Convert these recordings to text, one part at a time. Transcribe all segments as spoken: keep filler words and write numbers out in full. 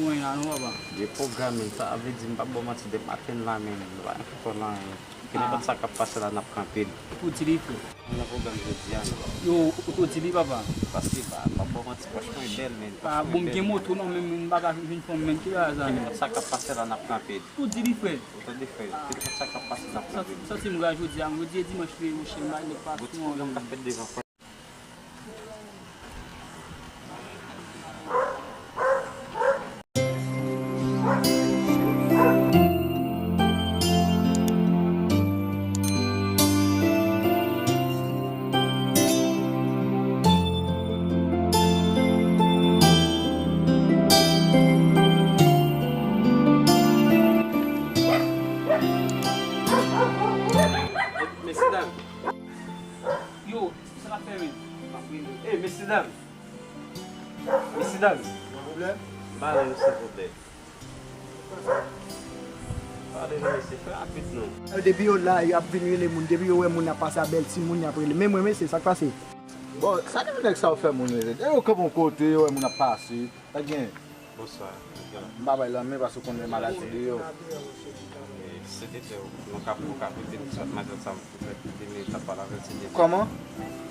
Mwen la non, papa. Gen pwogram, men sa vle di m p ap ba w manti, depi maten la, men nou pa janm fè kò nan anyen. Ke nenpòt sa k ap pase la, n ap kanpe l. Ou di li, frè. Nan pwogram jodi a, non. Yo, ou di li, papa. Paske, ba, m p ap ba w manti, pòch mwen bèl, men pòch mwen bèl. Ah, bon, m gen moto, non, men m pa ka jwenn fanm, men ki bagay sa, men? Ke nenpòt sa k ap pase la, n ap kanpe l. Ou di li, frè. Ou tande, frè? Ke nenpòt sa k ap pase, n ap kanpe l. Santi m gra jodi a, jodi e dimanch, frè, monchè, m pa gen patwon. Bon, ti pwogram k ap fèt devan, frè. Mesye dam. Yo, sa n ap fè menm? Ey, mesye dam. Mesye dam. Gen pwoblèm? M pale nou, silvouplè. Pale nou, mesye, fè rapid non. Depi yo la, y ap vin rele moun. Depi yo wè moun ap pase a bèl timoun, y ap rele. Men mwen, mesye, sa k pase? Bon, sa ki fè nèg sa yo fè moun rele? Depi yo kanpe yon kote, yo wè moun ap pase. Sa gen? Bonswa. M pa bay lanmen paske w konnen maladi deyò. E, se te te nou ka pou ka prete m sa, madanm sa m pou fè prete m, t ap pale avè l, se te. Kòman?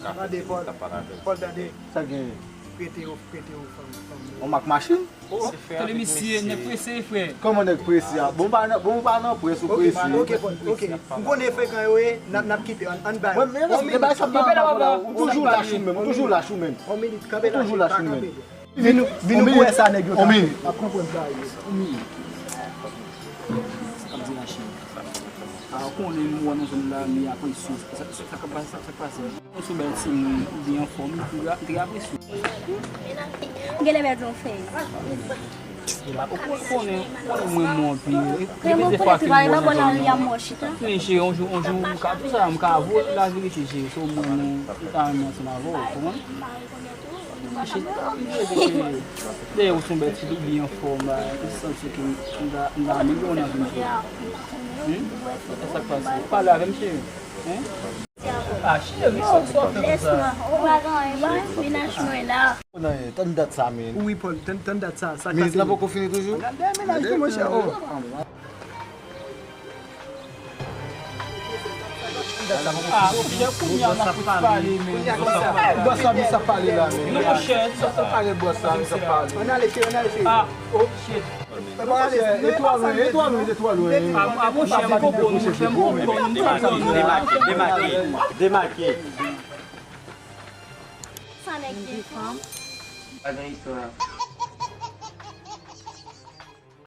Ka prete m, t ap pale avè l. Pòl, tande. Sa gen? Prete yo, prete yo fanm, fanm. On mak machin? Tande misye, nèg prese, frè. Kòman nèg prese a? Bon, pa nan, bon, pa nan près ou prese. Ok, Pòl, ok. M konnen frekan yo ye, n ap, n ap kite, ann, ann bay. Mwen, men, men, bay sa m pa nan la, ou toujou lach ou menm, ou toujou lach ou menm. On minit, kanpe la, kanpe. Vin, vin nou pou wè sa nèg yo ta ap konprann bagay yo. Sa k ap di la chèn. A, ou konnen m wè nan zòn la, mi apresye. Sa, sa, sa k ap pase, sa k ap pase. Ou sou bèl timoun, ou byen anfòm, m te apresye. Genlè bèl di yon fèy. Ou konnen, ou konnen mwen renmen w anpil. Renmen w konnen pi pale nan bò lari a, m wè w chita. Men cheri, yon jou, yon jou, m ka, tout sa, m ka avwe w laverite, cheri. Se ou mwen, nou, nou ta renmen ansanm avè w, ou konprann? Dèyè ou se yon bèl ti doub, byen anfòm la, ou santi ke m ta, m ta amelyore w nan vi m. Hmm? E sa k pase? Pale avè m, cheri. Hein? Ah, cheri, sa w fè konsa? Ou pa gen anyen, menaj mwen la. Tann dat sa, men. Wi, Pòl, tann, tann dat sa, sa k pase? Miz lan poko fini toujou? Gade menaj mwen, monchè, oh. Ah, monchè, kounye a n ap fout pale, men. Bòs la, misye ap pale la, men. Non, monchè, sa, sa pale bòs la, misye ap pale. Ann ale, cheri, ann ale, cheri. Ah, oh, shit. Monchè, e twò lwen, e twò lwen, e twò lwen. Ah, ah, monchè, m poko, monchè, m poko, m poko. Demake, demake, demake. Sa nèg gen fanm? Pa gen istwa.